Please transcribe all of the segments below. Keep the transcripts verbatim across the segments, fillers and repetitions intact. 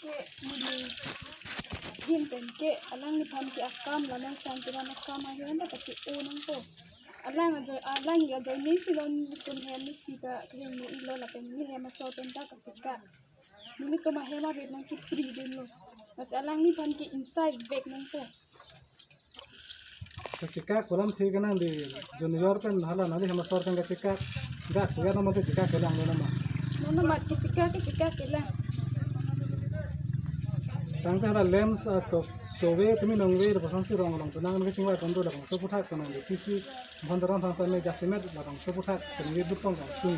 Ke neli ahin pen ke alangliphan ke akam la nangsan kiran akam ahin ta kachi-o nangpo. Alang ajoine, alang ajoine si non nelitum hem isi ta kehingno-ilo lapen neli hem asor pen ta kachikak. Nelitum ahem arit nangkipri dunlo. Lasi alangliphan ke inside back nangpo. Kachikak kolam thik nang di junior pen hala nangli hem asor pen kachikak. Dak kuya nama te chikak kelang lo nama. Nama mat kachikak, kachikak kelang. Tangte hala lamps ato, tove tumi nangve lapuson si rong rong penang nang kachingvai pon do labangso aphuthak penang di tisi Mohon Teron aphan same jasemet labangso aphuthak penang di dupong kang sung.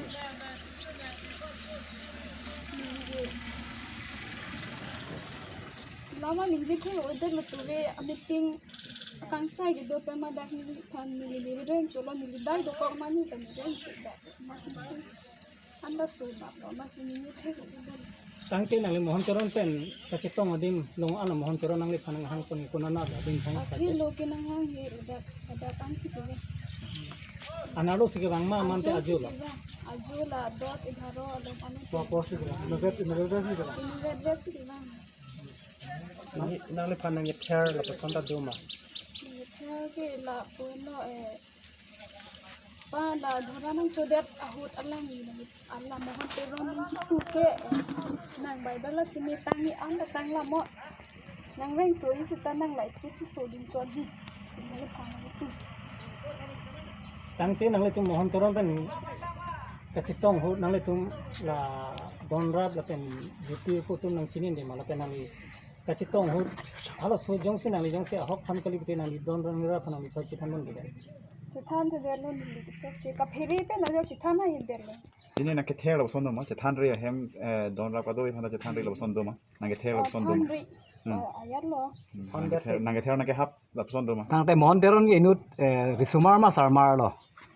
Lama ningje ke order lo tove a meeting kangsai kedo pen ma dak neliphan neli neli reng solo neli dai dokok ma neli pen reng si dak. Anda so dak lo, masi ningje ke order. Tangte nangli Mohon Teron pen kachetong adim long ano Mohon Teron nangliphan nanghang pon konat adim thang. Akhir lo ke nanghang he dak dak ang si ke. Analo si kevang ma mante ajo lo. Ajo la dos egharo along ano. Pokok si kevang. Inutvet, inutvet si kevang. Inutvet si kevang. Nang, nangliphan nangkether lapuson ta do ma? Nangkether ke lapu-an lo, eh, pa la dhora nangchodet ahut alang ni nang, ala Mohon Teron nangkipu ke, eh, nang Bible la simi tang ni an ta tang lamo. Nang reng so isi ta nang lai kit si so ding choji. Simi le pang itu. Tangte nanglitum Mohon Teron pen kachetong ahut nanglitum la donrap lapen juti atum nangchinine ma lapen nangli kachetong ahut halaso jongsi nangli jongsi ahok aphan kali pute nangli donrap nangli aphan nangli chok chethan dun dide. Chethan thedet lo neli chok che kaphere pen nangli chethan ha thedet lo. Pini nangkether lapuson do ma? Chethanri ahem, eh, donrap kadoi aphan chethanri lapuson do ma? Nangkether lapuson do ma? Chethanri. Hmm. Oh, ayat lo. Hmm, nangkether, nangkether nangkehap lapuson do ma? Tangte Mohon Teron ke inut, eh, risomar ma sarmar lo?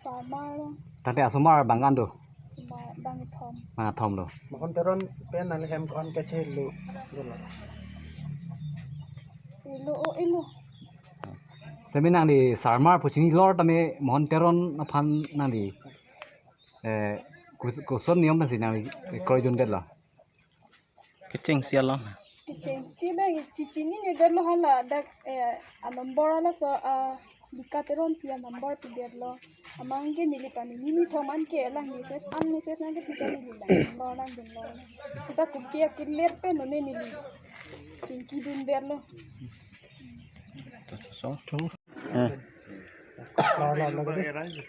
Sarmar lo. Tangte asomar bang an do? Asomar bangkethom. Bangkethom lo. Mohon Teron pen nangli hem ko-an kachelo? Elo, oh, elo. Semi nangli sarmar pu chinilo tame Mohon Teron aphan nangli, eh, kus-, koson niyom pensi nangli, eh, kroidundet lo? Kechengsi alam. Kechengsi dak chichininedet lo hala dak, eh, a number halaso, ah, Lika Teronpi a number pidet lo. Amat ke neli pani nini thom an ke lang message an message nangkepi ta neli lang lo lang dun lo. Seta kopi akilir pen lo ne neli chingkidundet lo. Eh.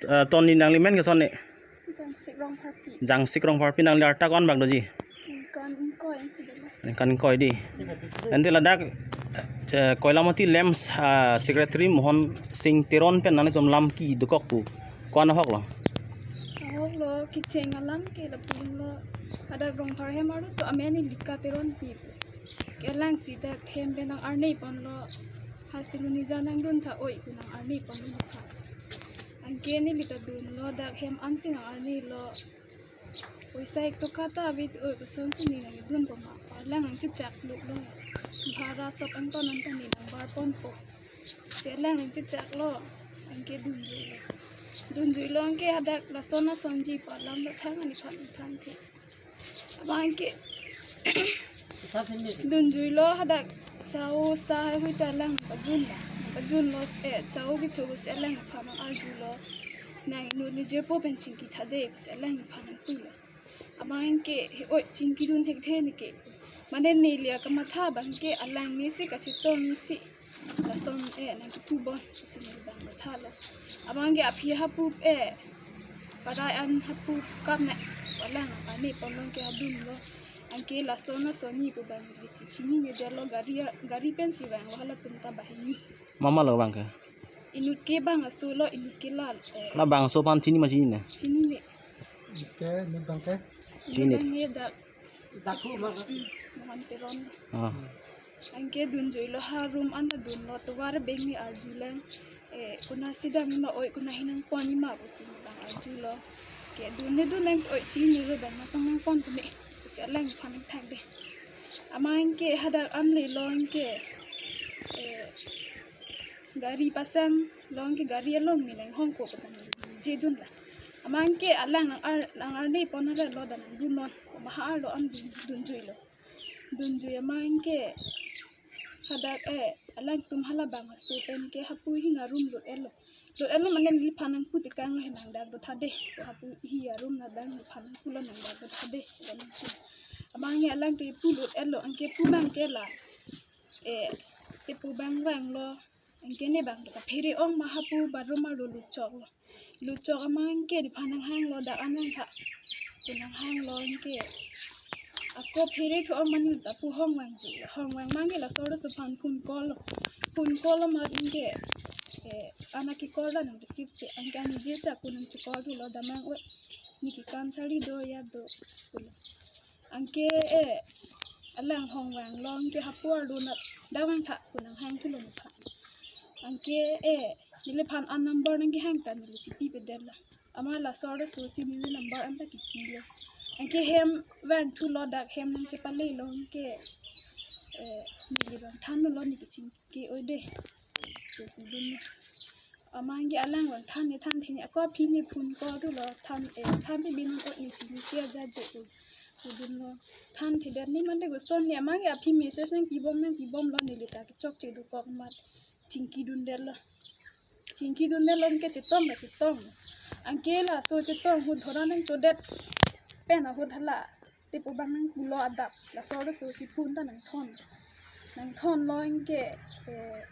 Eh, toni nangli men ke son ne? Jangsik Rongpharpi. Jangsik Rongpharpi nangli arta ko-an bak doji? Ningkan ingkoi si dolo. Ningkan ingkoi di. Ante ladak, eh, Koilamati lamps, ah, secretary Mohon Sing Teron pen nanglitum lam kedokok pu. Ko-an ahok lo? Ahok lo, kecheng alam ke lapu lo. Hadak Rongphar hem arloso amen Lika Teronpi. Kelang si dak hem pen nang-arne ponlo. Hasi luni ja nangdun tha oi pu nang-arne ponlo tha. Anke neli ta dunlo dak hem ansi nang-arne lo. Poisa ek toka ta ave oi kosonsi ne nangdunpo ma. Alang nangchechak luk lo. Bhara sop angton anta ne nangbar ponpo. Si alang nangchechak lo. Anke dunjui lo. Dunjui lo anke hadak lason asonji pa lam lo thang ani phan phan the. Abang ke dunjui lo hadak chau sa hai hui ta lang pajun la. Pajun lo, eh, chau ke chau si alang pha mang arju lo. Nang inut ni jirpo pen chingki thade si alang pha nangpu lo. Abang ke he oi chingkidun thekthe ne ke. Mane neli akamatha abang ke alang ne si kachetong ne si. Lason eh nangkipu bon pusi neli bang matha lo. Abang ke aphi hapup eh parai an hapup kap na alang arne ponlong ke adun lo. Anke lason asonji pu bang neli chichinine det lo gari gari pensi vang lo halatum ta banghini. Mama lo bang ke? Inut ke bang aso lo inut ke lal eh. Labangso aphan chini ma chinine? Chinine. Ke inut bang ke? Chinine. Inut bang ke dak Daku ma. Mohon Teron. Ah. Anke dunjui lo ha room anta dunlo tovar beng ni arju lang. Eh, konatsi dam ma oi konat hinang pon ma pusi bang arju lo. Ke dun ne dun nang oi chini lo bang ma tong nang pon pume. Pusi alang phan thang de. Amat anke hadak amle lo anke. Eh, gari pasang lo anke gari along ne nang hong ko patan je dun la. Amat anke alang nang ar nang arne pon hala lo dan dun lo. Maha arlo an dun dunjui lo. Dunjui amat anke hadak eh alangtum hala bang aso pen ke hapu hing arum lut-etlo. Lut-etlo mane neliphan nangpu tekang lo he nang dak do tha de. Ko hapu hi arum na bang neliphan nangpulo nang dak do tha de. Amat anke alangtum pu lut-etlo anke pu bang ke la. Eh, tepu bang vanglo. Anke ne bang do kaphere-ong ma hapu bathroom arlo luchoklo. Luchok amat anke neliphan nanghanglo dak anang tha. Ko nanghanglo anke. Ako phere thu-ong ma neli ta pu hong vangjuilo. Hong vang amat anke laso arloso aphan phone call lo. Phone call lo amat anke. Eh, ana ke call ta nang receive si. Anke anije si ako nang che-call thulo damnang oi. Ne ke kam charli do ya do. Pulo. Anke eh alang hong vanglo anke hapu arlo na dak vang tha ko nanghang thulo nephan. Anke eh neliphan a number nangkehang ta neli chipipedetlo. Amat laso arloso si neli number anta kipilo. Anke hem vang thulo dak hem nang chepalelo anke eh neli bang thanlo ne kechingki oi de. Ko kudun. Amat anke alang bang than ne than thini ako aphi ne phone call thulo than eh than pibin ko ne chingki aja je ko kudunlo. Than thedet ne mate koson ne amat anke aphi message nangpibom nangpibomlo neli ta kechokche dokok amat chingkidundetlo. Chingkidundetlo anke chetong ta chetong. Anke laso chetong ahut dhora nangchodet pen ahut hala tepu bang nangpulo adap laso arloso si phone ta nangthon. Nangthonlo anke eh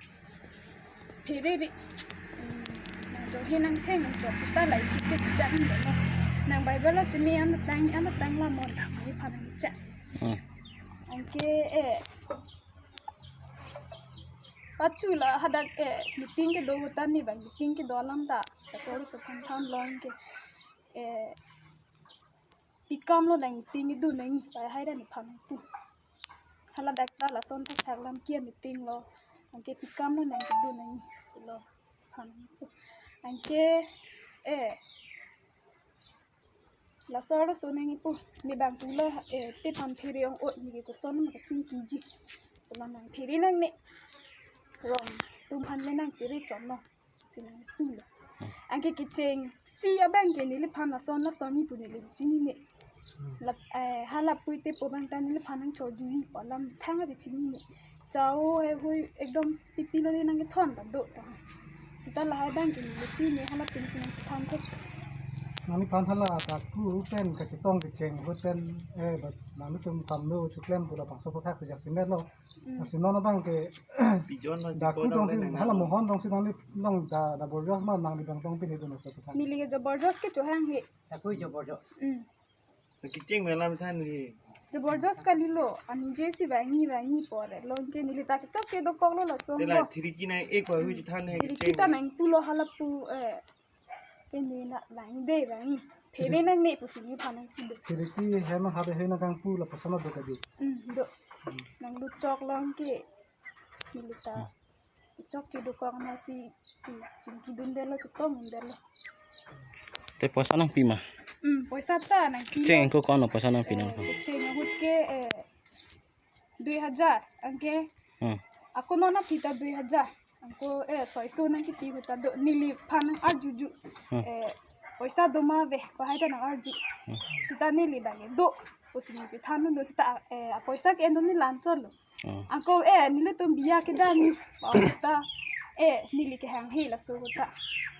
phere ri. Hmm, nang jong he nangtheng nang jong sita lai ke chang lo. Nang Bible asimi an tang an tang la mon si phan nang chang. Hmm. Anke eh pachu la hadak eh meeting kedo ahut ta ne bang meeting kedo alam ta laso arloso aphan thanlo anke eh pikam lo nang meeting kedo nang pai hai dan nephan tu. Hala dak ta lason thakthak lam kia meeting lo. Anke pikam lo nang kedo nang lo phan tu. Anke eh laso arloso nangkipu ne bang pulo eh te phan phere-ong oi ne ke koson ma kachingkiji. Pulo nang phere nangne. Rong atum aphan le nang chere chonlo. Si nangpulo. Anke kechengsi abang ke neliphan lason lason ne pu neli chinine. La eh hala pui tepu bang ta neliphan nangchorjuipo alam thang aja chinine. Chao eh hui ekdom pipilo ne nangkethon ta do ta. Sita lahai bang ke neli chini hala pen si nangchethan thek. Nangliphan hala ta ku pen kachetong kecheng ahut pen eh nangtum kam do chuklem pu labangso aphuthak si jasemetlo. Mm. Lasi non abang ke Pijon lo dak chiko ku dong dong si le nang hala nang. Mohon dong si nangli long da da borjas ma nangli bang tong pini dun laso aphuthak. Neli ke jaborjas kechohang he. Aku jaborjas. Mm. Kecheng me alam than he. Jaborjas kalilo, anije si vangji vangji pore. Lo anke neli ta kechokche dokoklo lason. Te la lo. Khiriki nang ek pa hui than he. Khiriki kecheng ta nangpulo hala pu eh. Pini na vangde vangji. Phere nangne pusi nephan nangkido. Khiriki hem hade he nangkangpu lapuson do kadi. Mm, do. Mm. Nang luchoklo anke. Neli ta. Chokche dokok amat si chingkidundetlo chetongdetlo. Te poisa nangpi ma? Hmm, poisa ta nangpi. Cheng ko kono poisa nangpi nang? Eh, cheng ahut ke eh dui hajar anke. Hmm. Ako non aphi ta dui hajar. Anke eh soiso nangkipi ahut ta do neliphan nang-arjuju. Hmm. Eh poisa do ma ave, pahai ta nang-arju. Hmm. Sita neli bang do. Pusi ne chethan do sita eh apoisa ke-en do ne la-anchotlo. Hmm. Anke eh nelitum biya kedam ni. Pahai ta eh neli kehang he laso ta.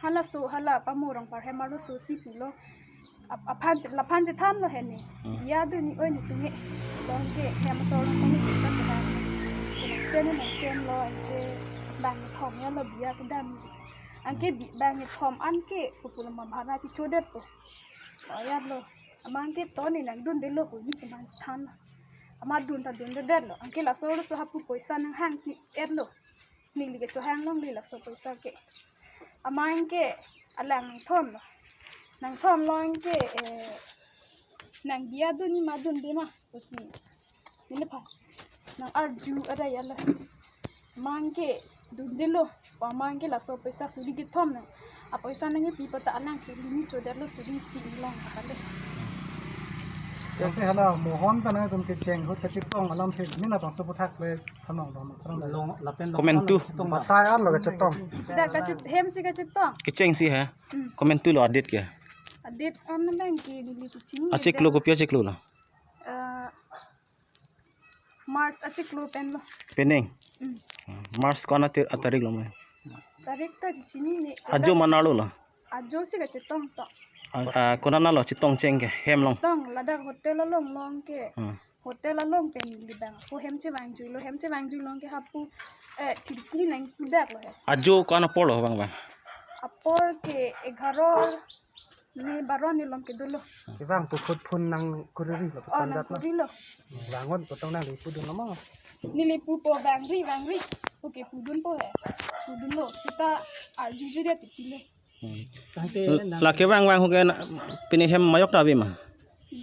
Halaso hala pamorong parhem arloso si pulo. Ap- aphan che- laphan chethanlo he ne. Hmm. Biya do ni oi netum e. Lo anke hem asor nangtum ni bisa chethan. Nangsen nangsenlo anke bang thom ya lo biya kedam ni. Anke bi- bang thom anke pupulo ma bhara chichodet to. Oyarlo. Amat anke to ne nangdundelo pu ne keman chethan. Amat dun ta dundedetlo. Anke laso arloso hapu poisa nanghang ni etlo. Neli kechohang longle laso poisa ke. Amat anke alang nangthonlo. Nangthonlo anke eh nang biya dun ni ma dunde ma. Pusi neliphan nang-arju ada ya la. Amat anke dundelo. Amat anke laso poisa suri kethom na. Apoisa nangkipi pata alang suri ni chodetlo suri si long kale. Anke hala mohon kana tum kecheng ahut kachetong alam phe mina bangso aphuthak le thanong dong thanong dong. Long lapen long. Komantu. Batai arlo kachetong. Da kachet hem si kachetong. Kecheng si ha. Hmm. Komantu lo adit ke? Adit an bang ke neli kuching. Achiklo kopi achiklo lo? Eh, March achiklo pen lo. Pening. Mm. March ko-an atir-, atarik lo ma? Tarik ta chichinine. Ajo ma nalo lo? Ajo si kachetong tong. A, a, konat nalo chetong cheng ke hem along? Tong ladak hotel along long ke. Hmm. Hotel along pen neli bang. Ko hem chevangjuilo, hem chevangjuilong ke hapu, eh, khirki nangpudak lo he. Ajo ko-an apor lo bang bang? Apor ke egharo ni baro ni along ke dolo. Kevang pu khut phone nangkuriri lo, oh, pesan dat lo. Nangkurilo. Vangot potong nangli pudun lo ma? Neli pupo vangri, vangri. Oke, pudunpo he. Pudunlo. Seta arju juri ati pilo. Hmm. Tangte la, nang- la kevang vang hu ke na, pini hem majok ta ave ma?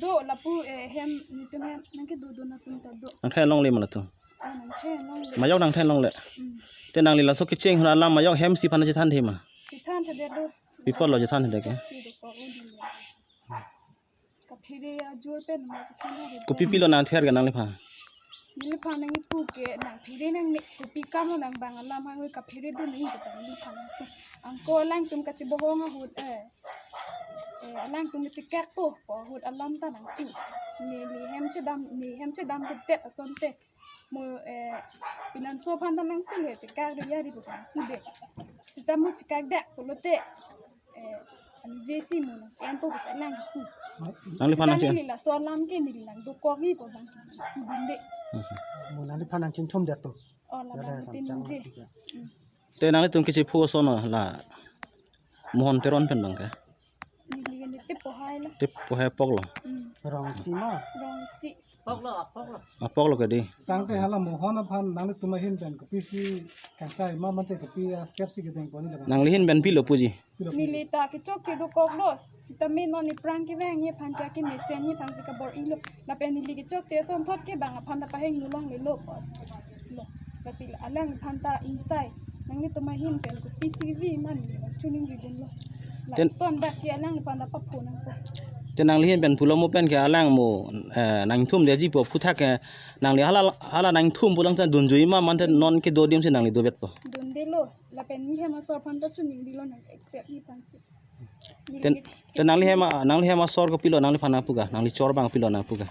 Do lapu, eh, hem, netum hem nangkedodun atum ta do. Nangthan longle ma latum? Ah, nangthan longle. Majok nangthan longle. Hmm. Te nangli laso kecheng ahut alam majok hem si aphan chethan the ma? Chethan the do. Pi apot lo chethan the ke? Chok chedokok lo di lo. Kaphere ajor pen ma chethan the. Kopi pilo nangther ke nangliphan? Neliphan nangkipu ke nangphere nangne, kopi kam lo nang bang alam hanglo, kaphere do nangji kata neliphan nangkipu. Anke alangtum kachebohong ahut, eh. Eh, alangtum chekak po, po ahut alam ta nangpu. Neli hem chedam, ne hem chedam tetet asonte. Mo, eh, pinanso aphan ta nangpu le chekak do yari pu nangpu de. Seta mo chekak dak pulote, eh, anije si mo nangchenpo pusi alang kipu. Nangliphan seta nangchen? Neli laso alam ke neli nangdokokji pu abang kipu dun de. Mhm. Mo nangliphan nangchinthum det pu. Oh, la. Ya, bang ya, betin chang je. Chang. Hmm. Te nanglitum kachepho ason lo la Mohon Teron pen bang ke? Neli ke ne tepo hai lo. Tepo hai apok lo. Hmm. Rongsi ma? Rongsi. Apok lo, apok lo. Apok lo ke di. Tangte hala Mohon aphan nanglitum ahin pen kopisi kangsai ma mate kopi a-step si kedeng pon ni laban? Nangli ahin pen pilo puji? Pilo, pilo. Neli ta kechok chedokok lo. Sitame non aphrang kevangji aphan ke akemesen ji aphan si kabor-ilo. Lapen neli kechokche asonthot ke bang aphan ta pahingno longlelo. Lo. Lasi la alang aphan ta ingsai. Nanglitum ahin pen kopisi vi ma neli nangchiningri dunlo. La ten- son dak ke alang aphan ta paphonangpo. Te nangli ahin pen pulo mo pen ke alang mo, eh, nangthum detji pu aphuthak ke nangli hala, hala nangthum pulang ta dunjui ma mate non kedo adim si nangli dovetpo? Dundelo. Lapen neli hem asor aphan ta chiningrilo nang accept ji aphan si. Ten, neli ke- ten nangli hem a, nangli hem asor kopilo nangliphan nangpu ga, nangli chor abang pilo nangpu ga?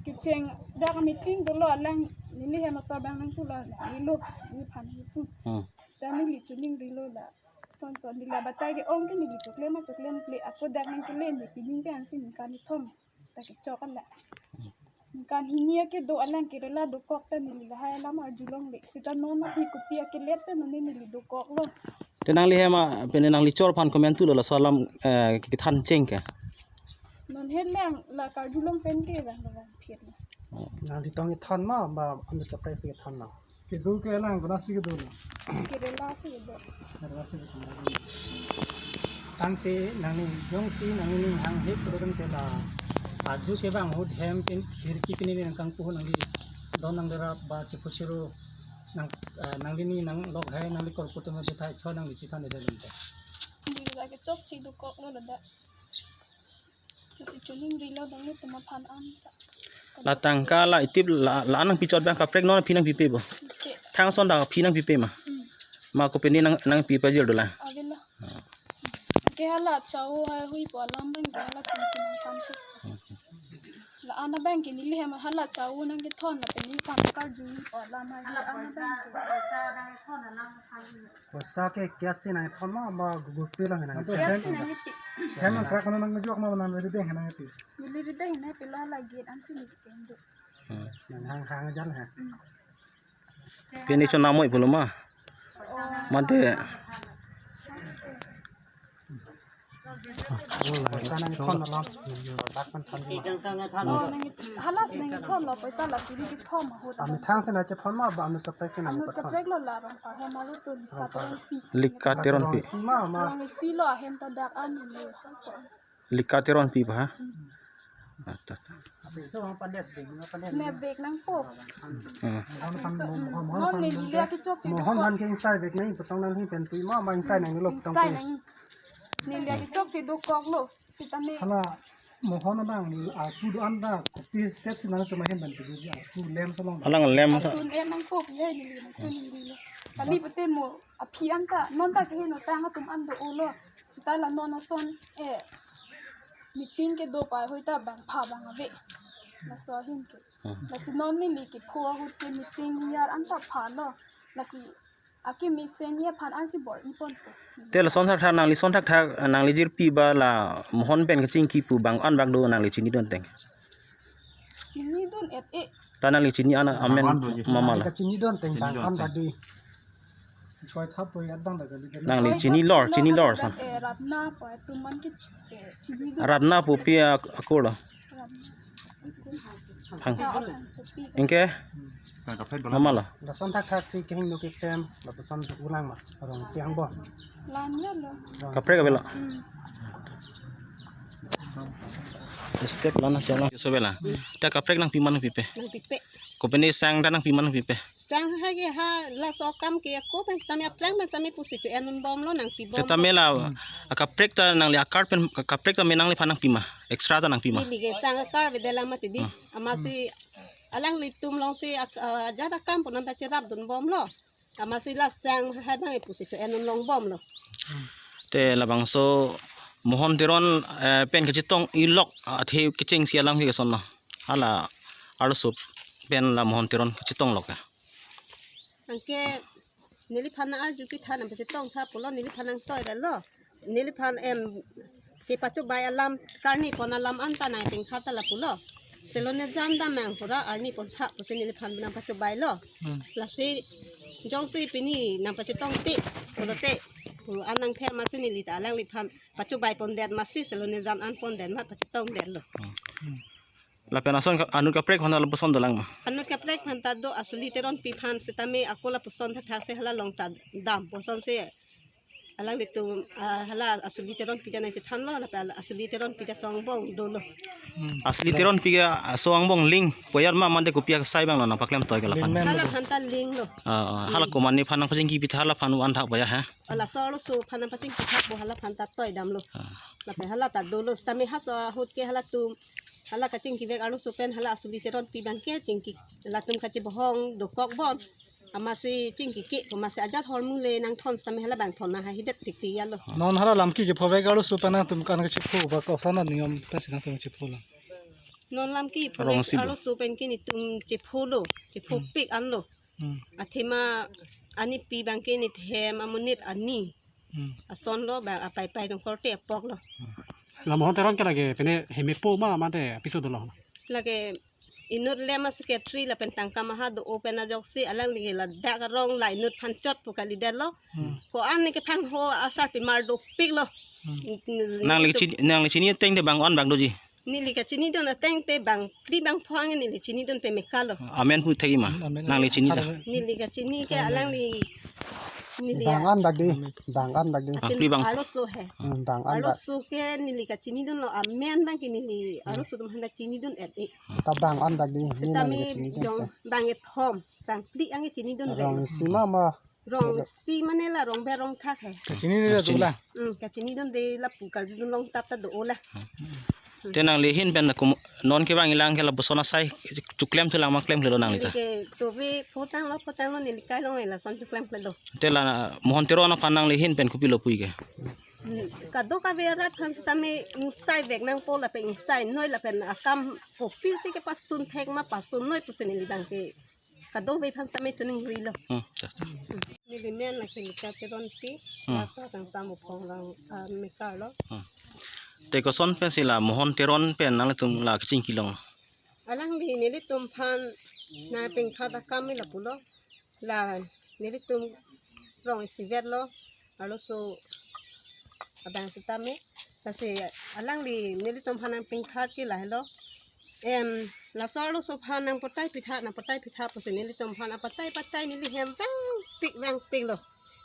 Kecheng dak meeting dolo alang neli hem asor abang nangpulo, nangnelo neliphan nangpu. Hmm. Seta neli chiningrilo la. Son son neli la batai ke-ong ke neli choklem ma choklem kle ako dak nangkele neli pining ke ansi ningkan kethom ta kechok ala. Ningkan hini ake do alang kerela dokok ta neli lahai alam arjulongle. Seta non aphi kopi akelet pen non neli dokoklo. Te nangli hem a, pen nangli chor aphan komantu lo laso alam, eh, kethan cheng ke? Non het lang la karjulong pen ke bang bang phir lo. Oh. Nangli tong kethan ma ba amit kaprek si kethan ma? Kedo ke alang konatsi kedo lo? Kerela si kedo. Kerela si kedo. Tangte nangli jongsi nangli ning hang hek kedo dam te la ajo kevang ahut hem pen khirki pen neli nangkangpu ahut nangli don nangderap ba chephu chero nang, eh, nangli ni nanglok hai nangli korputum si thai cho nangli chethan de dam te. Neli la kechokche dokok lo ladak. Lasi chiningrilo nanglitum aphan an ta. La tangka la itip la, la nangpichot abang kaprek non aphi nangpipe bo? Ke. Thang ason ta aphi nangpipe ma? Hmm. Ma kopine nang, nangpi pajir dolang? Avelo. Ah. Ke hala chao hai hui pu alam abang ke halatum si nangthan si. Hmm. La-an abang ke neli hem hala chao nangkethon lapen neli pam karju pu alam hai hala-an abang ke. Poisa ke cash si nangthon ma, ma Google Pay lang nang? Cash si nangpi. Hem nang krak nang ngejok ma nang rideng nangpi? Neli rideng nangpi la lagi ansi neli kendo. Hmm. Nang hang hang jan ha. Hmm. Pini chon namoi pulo ma. Oh. Mate. Poisa nangthon alam. Dak kan thon. Oh, nang halas nangthon lo poisa la suri kethom ahut. Amethang si nangchethon ma ba amit kaprek si nangchethon? Amit kaprek lo la rong pa hem alu sun kaprek pi. Lika Teronpi. Rongsi ma, ma. Rongsi lo hem ta dak an lo. Lika Teronpi ba? Hmm. Ata, ata. Ne vek nangpo. Hmm. Mohon aphan, Mohon, Mohon, Mohon, Mohon neli aphan le kechokche Mohon dokok. Aphan ke ingsai vek nang, potong nangli pen pui ma, ma ingsai nanglo potong. Ingsai pui nang. Neli le kechokche dokoklo. Sitame. Hala Mohon abang arpu do-an ta kopi step si nangtum ahin pen pui arpu lem so long? Alang lem sa. Asun en nangpo pi hai neli nangchiningrilo. Kali pute mo aphi an ta non ta keheno tang atum an do-olo. Seta la non ason, eh, meeting kedo pa hoi ta bang pha bang ave. Laso ahin ke. Hmm. Lasi non neli kepho ahut ke meeting iyar anta phalo. Lasi akimi senior aphan ansi bor-iponpo. Te lason thakthak nangli son thakthak, eh, nangli jirpi ba la Mohon pen kachingki pu bang-an bak do nangli chinidun ateng? Chinidun et e. Ta nangli chini an amen Bang-an do ji. Mama la. Kachinidun ateng Chinidun bang-an ateng. Bak di. Koi thap koi adang dak kali. Nangli chinilor, chinilor san. Eh, Ratna pu atum man ke, eh, chinidun. Ratna pu pi ak-, akur lo. Ratna. Phang. Ingke? Mama la. Lason thakthak si kehingno keklem, lapuson ulang ma, rong siang bo. Lan ya lo. Kaprek abela. Hmm. Step lana jalan. Sobela. Ta kaprek nangpi ma nangpipe? Nangpipe. Kopine sang ta nangpi ma nangpipe? Sang ha ke ha laso akam ke ako pen sitame aphrang pen sitame pusi cho-en un bomlo nangpi bom. Sitame la, akaprek ta nangli a-card pen, kaprek ta me nangliphan nangpi ma? Extra ta nangpi ma? Neli ke sang a-card avedet lang mati di. Hmm. Amatsi alanglitum alongsi ak-, ah, ajat akam pu nangta cherapdun bomlo. Amatsi la sang ha bang pusi cho-en un long bomlo. Te labangso Mohon Teron, eh, pen kachetong ilok athe kechengsi alam ke kosonlo? Hala arloso pen la Mohon Teron kachetong lok ya? Anke neliphan nang-arju pitha nangpachetong tha pulo, neliphan nangtoi ra lo. Neliphan em kepachobai alam karni pon alam anta nangpengkha ta lapulo. Selo ne jan dam mang pura arni pon tha pusi neliphan nangpachobai lo. Hmm. Lasi jongsi pini nangpachetong te pulote, pu an nangther masi neli ta alangliphan pachobai pondet masi selo ne jan an pondet mat pachetongdet lo. Hmm. Lapen ason ka-, anut kaprek aphan lapuson dolang ma? Anut kaprek aphan ta do, Asuli Teronpi aphan sitame ako lapuson thakthak si hala long ta dam puson si alanglitum, ah, hala Asuli Teronpi ta nangchethanlo, lapen Asuli Teronpi ta so angbong dolo. Hmm. Asuli Teronpi ke, ah, so angbong link poyar ma mande kopi asai abang lo nangpaklem toi ke laphan? Link man. Hala aphan ta link lo. Ah, ah, hala komatne aphan nangpachingki pitha laphan van thak poyar ha? Hala so arloso aphan nangpachingki thak bo hala aphan ta toi damlo. Ah. Lapen hala ta dolo sitame ha so ahut ke halatum, hala kachingkivek arloso pen hala Asuli Teronpi abang ke chingki, latum kachebohong dokok bon. Amatsi chingki ke, amatsi ajat hormu le nangthon sitame hala abang thon nang hahidet tik tik ya lo. Non hala lamki kephovek arloso pen nangtum kan kachepho ba koson aniyom pensi nangtum chepho lo? Non lamki kephovek Rong si bo. Arloso pen ke netum chepho lo, chepho Hmm. pik an lo. Hmm. Athema anipi abang ke nethem amonit ani. Hmm. Ason lo ba apaipai tong korte apok lo. La Mohon Teron ke lake pine hemepo ma mate apiso dolo? Lake inut lema secretary lapen tangka maha do-o pen ajoksi alangli ke ladak arong la inut aphan chot pu kalidetlo. Hmm. Ko-an ne kephangho asarpimar dopik lo. Hmm. N-, n-, Nangli nelitum chini, nangli chini ateng te bang-an bak doji? Neli kachinidun ateng te bangphli bangpho anke neli chinidun pemeka lo. Amen pu thek-i ma? Amen. Nangli chini ta? Amen. Neli kachini ke alangli neli Bang-an bak di, bang-an bak di. Ah, atin phli bang. Arloso he. Hmm, bang-an bak. Arloso ke neli kachinidun lo amen abang ke neli arloso atum aphan ta chinidun et e. Ta bang-an bak di, ni Sitame nangli kachinidun jong te. Bang kethom, bangphli anke chinidun vet lo. Rong isi ma ma. Rong isi mane la rong ber rong thak he. Kachini ni la Kachini. Dula. Hmm, kachinidunde lapu karjudun long tap ta do-o la. Te nangli ahin pen kum-, non kevang-i lang ke lapuson asai choklemthulang ma klemkle do nangli ta? Neli ke tove photang lo, photang lo neli kai long e lason choklemkle do. Te la Mohon Teron aphan nangli ahin pen kopilo pu-i ke? Hmm, kadokave arat aphan sitame ingsaivek nangpo lapen ingsainoi lapen akam kopisi kepasun thek ma pasun noi pusi neli abang ke kadokave aphan sitame choningri lo. Hmm, ya, ya. Neli men lake Lita Teronpi, Hmm. Lasa Kangsam Uphong along, ah, mekar lo. Hmm. Te koson pensi la Mohon Teron pen nanglitum la kachingki long? Alangli nelitum aphan nangpengkhat akam ke lapulo. La nelitum rong isivet lo, arloso abang sitame. Lasi alangli nelitum aphan nangpengkhat ke lahelo. Em, laso arloso aphan nangpatai pitha, nangpatai pitha pusi nelitum aphan apatai patai neli hem vangpik vangpik lo.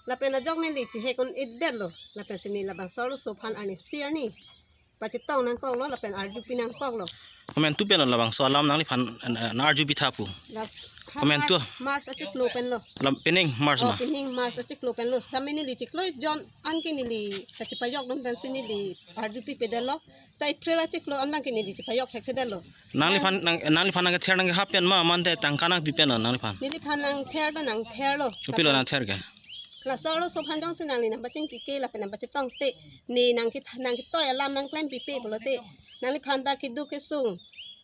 Lapen ajok neli chehek un-edet lo. Lapen si neli labangso arloso aphan arnisi arni pachetong nangkok lo, lapen arjupi nangkok lo. Komantu pen labangso alam nangliphan, eh, nang-arjupi tha pu? Las-, ha Komantu? March, March achiklo pen lo. Lam pining March Oh, ma? Pining March achiklo pen lo. Sitame neli chiklo jon anke neli kachepajokdun pensi neli arjupi pedet lo. Ta April achiklo an abang ke neli chepajok thekthedet lo. Nangliphan, nang, nangliphan nangkether nangkehap pen ma, mante tangka nangpi pen lo nangliphan? Neliphan nangther ta nangther lo. Kopilo nangther ke? Laso arloso aphan jongsi nangli nangpachingki ke lapen nangpachetong te, ne nangketha-, nangketoi alam nangklempipe pulote, nangliphan ta keduk kesung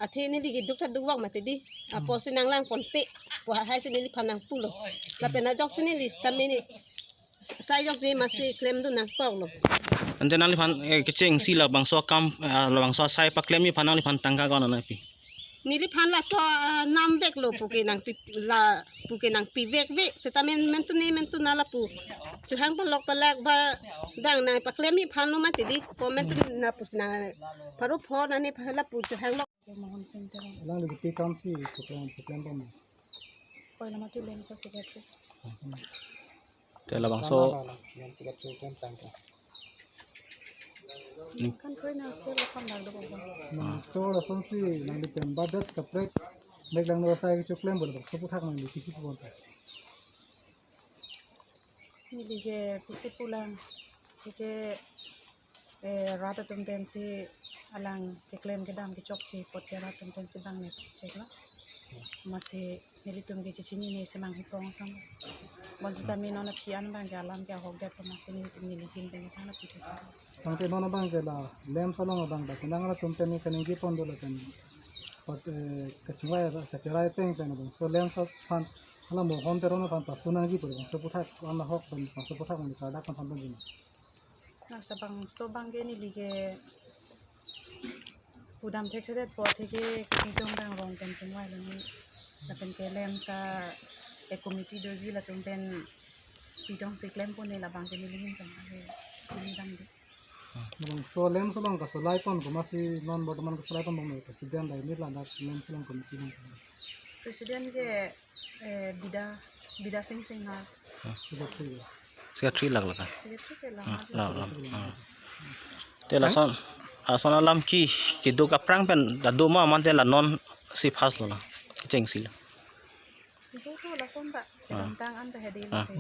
Athe neli keduk ta dukvak mati di. Apotsi nanglang ponpe pu hai si neliphan nangpulo. Lapen ajok si neli sitame ne sai jokde masi klemdun nangkoklo. Ante nangliphan, eh, kechengsi labangso akam, eh, labangso asai paklemji aphan nangliphan tangka ko-an nangpi? Neliphan laso, ah, namveklo puke nangpi, la puke nangpivekve. Sitame mentu ne mentu na lapu chohang palok palak ba bang nangpaklemji aphanlo mati di. Ko mentu na pusi nang pharo pho na ne pha lapu chohanglo. Mohan Singh Teron. Alangli kopi akamsi choklem, choklembom? Koilamati LAMPS a-secretary. Te labangso. Kala ba la, LAMPS secretary klem tangka. Kan koi na ke la kan lag do bang. Nangcho lasonsi nangli klem badet kaprek. Mek lang no sai kechoklem bol bang. Sopu thak nangli kisi pu bonta. Neli ke pisi pulang, neli ke, eh, rat atum pensi alang keklem kedam kechokche apot ke rat atum pensi bang ne cheklo. Masi nelitum ke chechinine semang hiprong sang. Bonsitame non aphi an bang ke alam ke ahokdet masi nelitum neli hin pen than aphi thek. Tangte non abang ke la LAMPS along abang ba kenang rat atum pen kaningje pon dolo pen. Pat, eh, kachingvai, kachirai ateng pen abang. So LAMPS aphan, hala Mohan Teron aphan pasu nangji pu abang. So puthak, an ahok pen, so puthak mani kardak aphan pen jin. Nasa bangso bang ke neli ke pudam thekthedet po atheke kidong bang rong pen chingvai lo ni. Lapen ke LAMPS a, eh, committee doji latum pen pidong si klem pon ne labang ke neli hin pen ke chini bang di. Bangso LAMPS along kasolai pon komatsi non bortoman kasolai pon bang president dai mit ladak LAMPS along committee bang. President ke, eh, Bida, Bida Singh Singha. Secretary. Secretary lak laka. Secretary ke lama. Ah, la, la. Ah. Te lason, ason alam ke, keduk aphrang pen dado ma mante la non si first lo la. Kechengsi lo. Itu tu lason ta. Ah. Kedamtang an ta hedi. Ah. Si,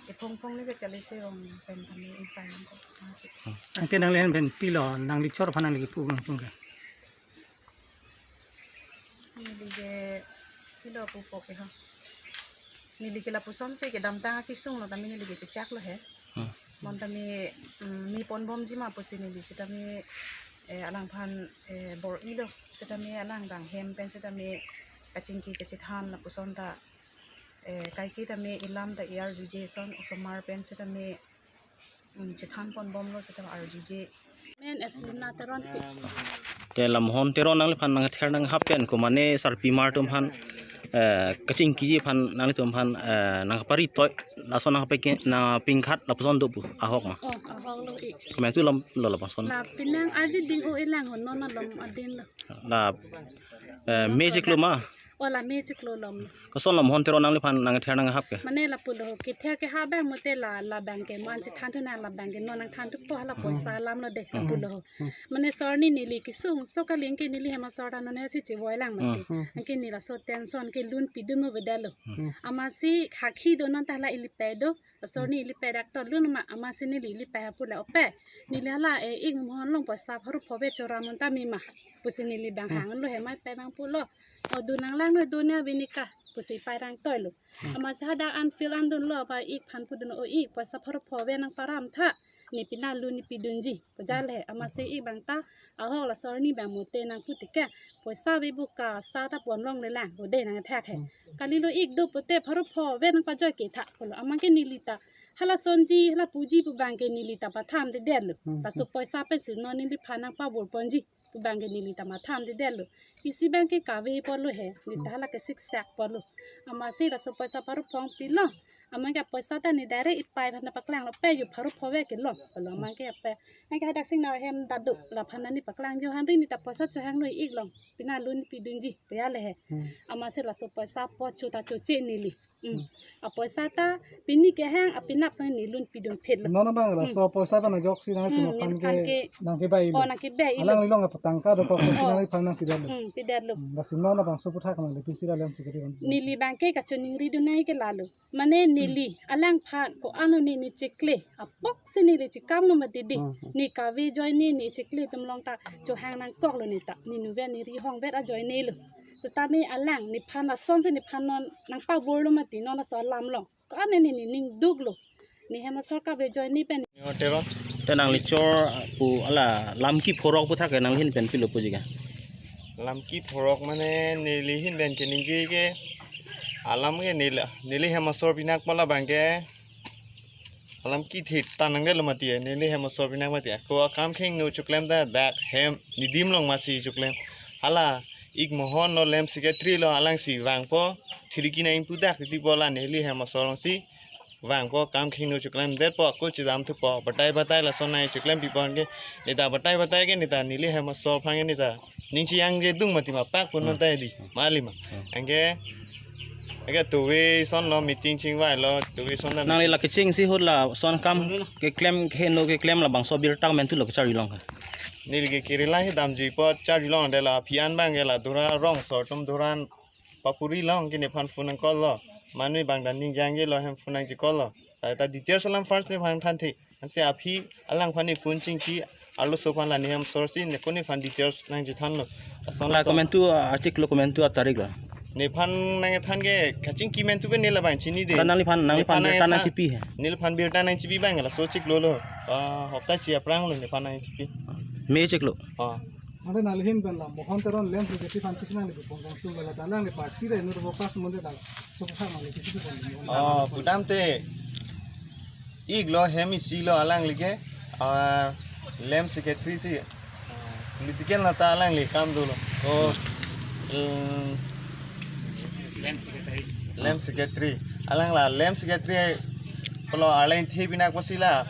eh, phong phong ni ke kali si rong pen kami insai ko. Ante nangli hen pen pilo, nangli chor aphan nangli pu bang pung ke. Neli ke pilo pupo ke ha. Neli ke lapusonsi kedamtang akesung lo tame neli ke chechak lo he. Hmm. Bonta mi, mm, mi ponbomji ma pusi neli sitame, eh, alangphan, eh, bor-ilo sitame alang dang hem pen sitame kachingki kachethan lapuson ta, eh, kaike tame ilam ta iar juje son osomar pen sitame, mm, chethan ponbomlo sitame arjuje. Men Eslina Teronpi. Te la Mohan Teron nangliphan nangther nanghap pen komane sarpimar atum aphan, eh, kachingkiji aphan nanglitum aphan, eh, nangpari toi lason nangpeke nangpingkhat lapuson do pu ahok ma? Oh, ahok lo ik. Komantu lom lo lapuson. La pinang arji ding o ilang ho non alom adin lo. La, eh, magic lo ma? Oh, la magic lo lom. Koson la Mohan Teron nangliphan nangther nanghap ke? Mane lapulo kether kehap bang mate la, labang ke man si thanthunang labang ke non nangthanthupo hala poisa alam lo de lapulo. Hmm. Mane sor ni neli kesung so kaling ke neli hem asor ta non he si chevoi lang mati. Hmm. Anke neli laso tension ke loan pidun mo beda lo. Hmm. Amatsi khakhi do non ta hala ili pado. Asor ni ili pedak to loan ma amatsi neli ili pe hapu la ope. Neli hala, eh, ik Mohan along poisa pharo phove chora monta mi ma. Pusi neli bang hang lo he mai pe bang pulo. O dun lang lang no dun ya binika. Pusi pai rang toi lo. Amatsi hadak an field an dunlo ba ik phan pudun o ik poisa pharo phove nangparam tha. Ne pina loan ne pidunji. Pu jal he. Amatsi ik bang ta ahok la sor ni bang mate nangpu tike. Poisa ve bu kasa ta pon longle lang. Ode nangthek he. Kalilo ik do pute pharo phove nangpajoi ke tha. Pulo amang ke neli ta. Hala sonji, hala puji pu bang ke neli ta patham de detlo. Hmm. Laso poisa pensi non neliphan nangpavor ponji pu bang ke neli ta matham de detlo. Isi bang ke kave polo he, neli ta hala ke siksak polo. Amatsi laso poisa pharo phong pilo. Amang ke poisa ta ne direct ipai aphan paklanglo pe yo pharo phove ke lo. Polo amang ke pe. Anke hadak sing nar hem dado laphan neli paklang yo hanri neli ta poisa chohang noi ik long. Pina loan pidunji, pia le he. Hmm. Amatsi laso poisa po chu ta choche neli. Hmm. Hmm. A poisa ta pini kehang a pinap sang ne loan pidun phit lo. Non abang la, hmm, so poisa ta na jok si nang, hmm, chuma pan neli ke, pan ke nangkebai lo. Oh, nangkebai lo. Alangli along apa tangka do ko, oh, si nangli pan nangkebai lo. Hmm, pidet lo. Hmm, lasi non abang so puthak nangli pisi la LAMPS secretary bang. Neli bang ke kachoningri dun nai ke lalo. Mane neli, hmm, alangphan ko-an ne ne chekle. Apok si neli chekam lo mati di. Hmm, hmm. Ne kave ajoine ne chekle atum along ta chohang nangkok lo ne ta. Ne nuvet ne rihong vet ajoine lo. Sitame alang nephan lasonsi nephan non nangpavor lo mati non laso alam along. Ko-an ne ne ning duk lo. Ne hem asor kave ajoine pen. Te nangli chor pu hala lam kephorok puthak ke nangli hin pen pilo puji ke? Lamki phorok mane neli ahin pen keningje ke alam ke neli, neli hem asor pinak pu labang ke alam kethek ta nangdetlo mati, neli hem asor pinak mati. Ako akam khengno choklem ta dak hem nedim along masi choklem. Hala ik mohon lo lem secretary lo, alangsi vangpo, thiriki nang ingpu dak titi pu la neli hem asor alongsi vangpo, kam khengno choklemdetpo, ako chedam thupo, batai batai lason nang choklem pipon ke, neta batai batai ke neta neli hem asor aphan ke neta ning chiyang je dung mati ma pak pun Hmm. nontai di, Hmm. mali ma. Hmm. Anke, anke tuve son lo meeting chingvai lo, tuve son dan. Nangli la kechengsi ahut lason kam keklem, khengno keklem labangso birta mentu lo kecharli long ka. Neli ke Kerala hi damjuipo charli longdetlo, aphi an abang ke la Dura rongso atum Dura papuri long ke nephan phone nang call lo. Mane bang dan ningjang ke lo hem phone nang che call lo. Ta, ta details alam first nephan thanthe. Ansi aphi alangphan ne phone chingki arloso aphan la ne hem asor si ne ko nephan details nang chethanlo. Ason La ason. Komentu, ah, achiklo komentu atarik lo. Nephan nang than ke kachingki mentu ke ne labang chinide. Ta nangliphan, nangliphan Nephan birta nang nang than. chipi he. Neliphan birta nang chipi abang laso chiklo lo. Ah, hopta isi aphrang lo nephan nang chipi. Me chiklo. Ah. Ante nangli ahin pen la Mohon Teron lem secretary aphan kisi nangli pon kong sung la ta nangli party re nu to focus mun de ta so kha nangli kisi pon. Oh, pudam te ik lo hem isi lo alangli ke, ah, lem secretary si, ah, political neta alangli kam dolo. Oh, hmm, Lem secretary. Lem secretary. Alang la lem secretary pulo arleng the pinak pusi la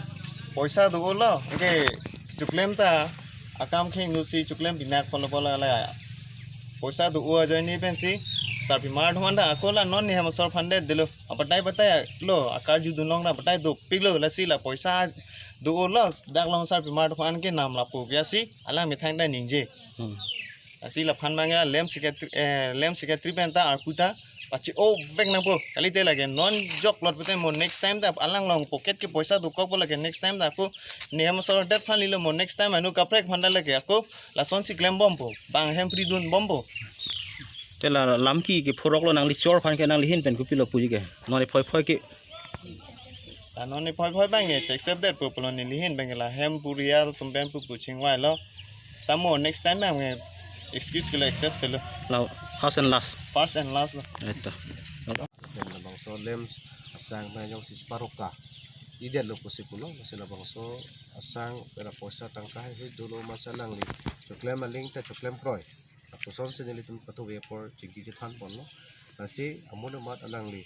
poisa do-o lo. Anke choklem ta akam khengno si choklem pinak pulo pulo la poisa do-o ajoine pensi sarpimar atum an ta ako la non ne hem asor aphan det delo. Abatai batai lo akarju dun long ta batai dopik lo, lasi la poisa do-o lo dak along sarpimar atum an ke nam lapu pu si alang methang ta ningje. Hmm. Lasi laphan abang ke lem secretary, eh, lem secretary pen ta arpu ta pache-o vek nangpo. Kalite lake non jok lot pute mo next time ta alang along pocket ke poisa dokok po lake next time ta ako ne hem asor det aphan lilo mo next time anu kaprek aphan ta lake ako lasonsi klem bompo. Bang hem pri dun bompo. Te la lamki ke phorok lo nangli chor aphan ke nangli ahin pen kopilo puji ke. Non ne phoi phoi ke. Ano ne phoi phoi abang ke accept det po pulo neli ahin abang ke la hem purial atum pen pu pu chingvai lo. Tamo next time abang ke excuse ke lo accept selo. La first and last. First and last lo. Eto. Pen labangso lem asang pen jongsi parok ta idet lo pusi pulo, lasi labangso asang pen poisa tangka hai hai dolo masa alangli choklem aling ta choklem kroi. Lapuson si nelitum pathu apor chingki chethan ponlo. Lasi amun amat alangli,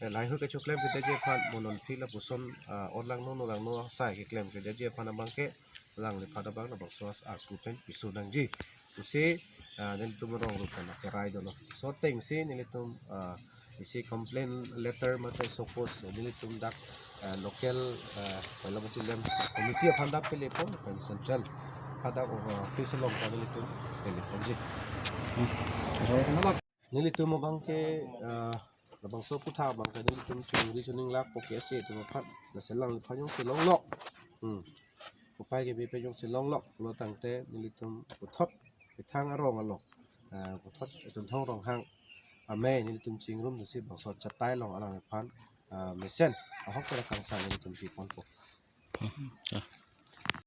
eh, lahei hui kechoklem kedetji aphan mo non aphi lapuson, ah, orlangno nolangno sai keklem kedetji aphan abang ke alangliphan abang labangso arpu pen piso nangji pusi, ah, nelitum rong rup pen kerai dolo. So atengsi nelitum, ah, isi complaint letter mate suppose nelitum dak, ah, local, ah, Koilamati lem committee aphan dak pele pon, pen central aphan dak, ah, office along ta nelitum pele ponji. Hmm. Nelitum abang ke, ah, labangso aphuthak abang ke nelitum chingri chuning lakpo K S A atum aphan, lasi alangliphan jongsi longlo. Hmm. Upai kebi pen jongsi longlo pulo tangte nelitum puthot methang arong along, ah, puthot Chunthong Ronghang amei nelitum chingrum dunsi bangso chatai along alangliphan, ah, mesen ahok pen kangsam nelitum pi ponpo. Hmm.